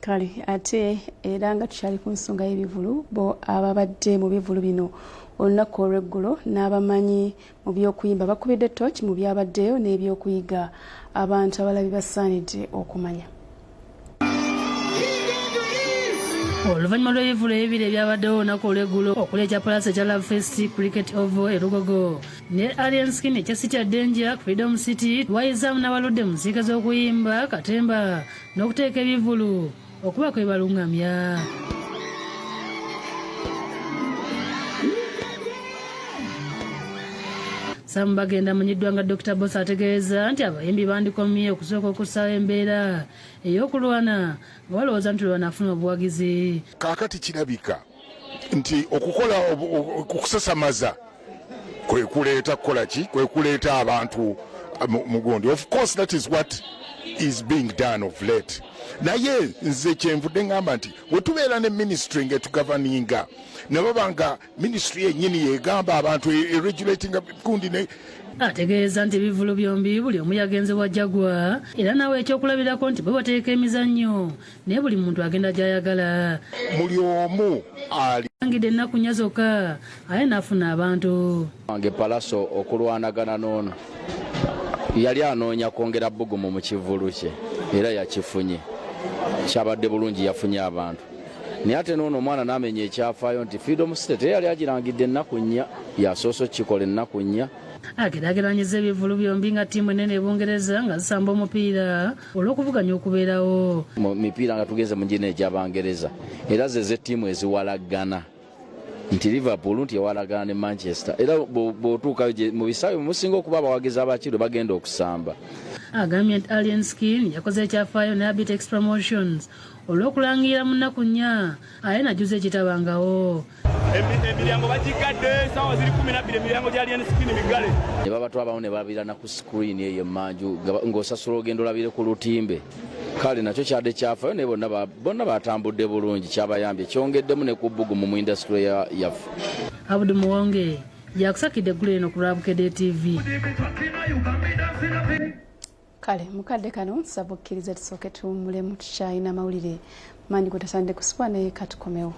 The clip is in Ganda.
Kale ate era nga tukyali ku nsonga y'ebivulu, bo ababadde mu bivulu bino olunaku olw'eggulo n'abamanyi mu by'okuyimba bakubidde tooki mu byabaddeyo n'ebyokuyiga abantu abalabi basaanidde okumanya. Oluvannyuma lw'ebivulu ebibiri ebyabaddewo olunaku olw'eggulo okuli ekya Palaso ekya Love Fest Cricket Oval e Lugogo ne Alien Skin ekya City Danger Freedom City, lwayizaamu n'abaludde mu nsiike z'okuyimba, katemba n'okuteeka ebivvulu okuba kwe balungamya. Sam Bagenda amanyiddwa nga Dokita Boss ategeeza nti abayimbi bandikomye okusooka okussaawo embeera ey'okulwana nga balowooza nti lwe banaafuna obuwagizi. Kaakati kirabika nti okukola okusasamaza kwe kuleeta kukola ki, kwe kuleeta abantu mugundi. Of course that is what is being done of late, naye nze kyenvudde ngamba nti wetubeera ne ministry nga etugavaninga, ne baba nga ministry yennyini yegamba abantu eregulatinga gundi ne Ategeeza nti ebivvulu byombi buli omu yagenze wajjagwa, era nawe ekyokulabirako nti bwe bateeka emizannyo naye buli muntu agenda gy'ayagala. Buli omu ali angidde ennaku 4 zokka aye n'afuna abantu. Wange Palaso okulwanagana n'ono yali anoonya kwongera bbugumu mu kivvulu kye era yakifunye, kyabadde bulungi, yafunye abantu. Naye ate n'ono omwana n'amenya ekyafaayo nti Freedom City teyali agirangidde ennaku 4, yasoose okukikola ennaku 4. Ageraageranyiza ebivvulu byombi nga ttiimu ennene e Bungereza nga zisamba omupiira olw'okuvuganya okubeerawo. Mu mipiira nga tugenze mu gino egy'Abangereza era ze z'ettiimu eziwalaggana, nti Liverpool nti ewalagana ne Manchester, era bw'otuukayo mu bisaawe musinga okuba abawagizi abakirwe bagenda okusamba. Agambye nti Alien Skin yakoze ekyafaayo ne Abitex Promotions olw'okulangirira mu nnaku 4 aye najjuza ekitabangawo. Emiryango bagigadde, saawa ziri 12, emiryango gya Alien Skin miggale. Ne babatwabamu ne babirana ku screen eyo emmanju ng'osasula ogenda olabire ku lutimbe. Kale nakyo kyadde kyafaayo, naye bonna batambudde bulungi, kyabayambye, kyongeddemu ne ku bbugumu mu industry yaffe. Abdu Muwonge yakusakidde eggulo eno ku lwa Bukedde TV. Kale mukadde kano nsaba okkiriza tusooke tuwummulemu, tukyalina amawulire mangi gwe tasaanidde kusubwa, naye katukomewo.